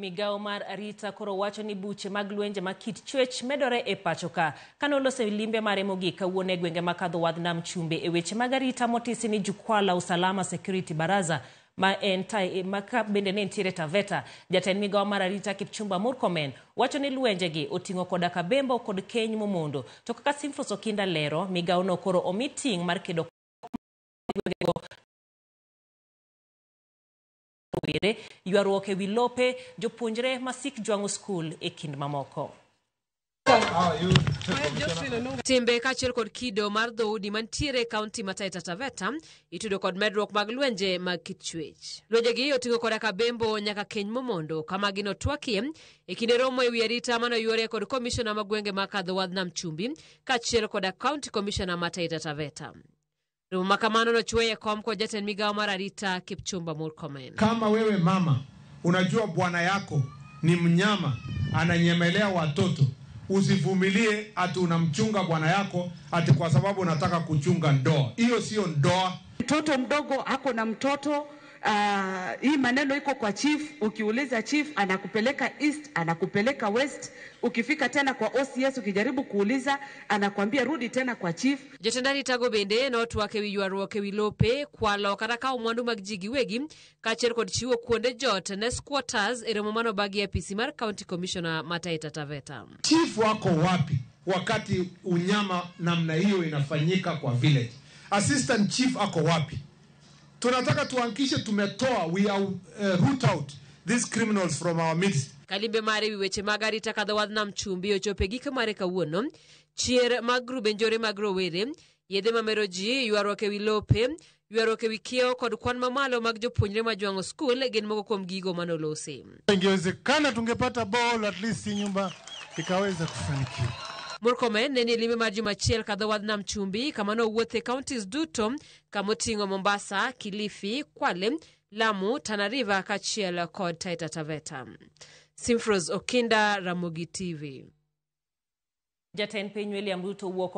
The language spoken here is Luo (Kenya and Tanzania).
Migawo mar arita koro wacho ni buche mag lwenje ma kit chwech medore e pacho ka. Kane oloso e limbe mare mogik kawuono e gwenge ma kadho wadh nam chumbi e weche mag arita motisi ni Jukwaa la Usalama Security Baraza ma en ma ka bende ne nitiere Taveta, jatend migawo mar arita Kipchumba Murkomen wacho ni lwenjegi oting'o koda kabembo kod keny momondo. To kaka Simfros Okinda lero, migawo no koro omi ting' mar kedo gwengego rowere, ywaruok e wi lope, jopuonjre ma sik jwang'o skul e kind mamoko. Timbe kaachiel kod kido mar dhoudi mantiere e kaunti ma Taita Taveta itudo kod medruok mag lwenje mag kit chwech. Lwenjegi oting'o koda kabembo nyaka keny momondo kama gino twakie e kinde romo e wi arita manoyuore kod komishona ma gwenge ma kadho wadh nam chumbi kaachiel koda kaunti komishona ma Taita Taveta. Romo ma kamano nochwoye e kom kod jatend migawo mar arita Kipchumba Murkomen. Kama wewe mama unajua bwana yako ni mnyama, ananyemelea watoto, usivumilie ati unamchunga bwana yako ati kwa sababu unataka kuchunga ndoa. Hiyo sio ndoa. Mtoto mdogo ako na mtoto hii maneno iko kwa chief. Ukiuliza chief anakupeleka east, anakupeleka west. Ukifika tena kwa OCS ukijaribu kuuliza anakwambia rudi tena kwa chief. Jatend aritago bende notwak ewi ywaruok ewi lope, kwalo kata kawo mwandu mag ji giwegi kaachiel kod chiwo kuonde jot ne squatters e romo manobagi e apisi mar County Commissioner ma Taita Taveta. Chief wako wapi wakati unyama namna hiyo inafanyika kwa village? Assistant chief ako wapi? Tunataka tuhakikishe tumetoa, we are root out these criminals from our midst. Kalimbe mare ewi weche mag arita kadho wadh nam chumbi ochopo e giko mare kawuono. Chier mag grube njore mag rowere, yedhe mamero ji, ywaruok ewi lope, ywaruok ewi kiewo kod kwan mamalo mag jopuonjre ma jwang'o skul gin moko kuom gigo manolosi. Ingewezekana tungepata ball at least nyumba ikaweza kufanikiwa. Murkomen ne ni e limbe mar juma achiel kadho wadh nam chumbi kama nowuothe counties duto kamoting'o Mombasa, Kilifi, Kwale, Lamu, Tana River kaachiel kod Taita Taveta. Simfros Okinda, Ramogi TV. Jatend piny William Ruto wuok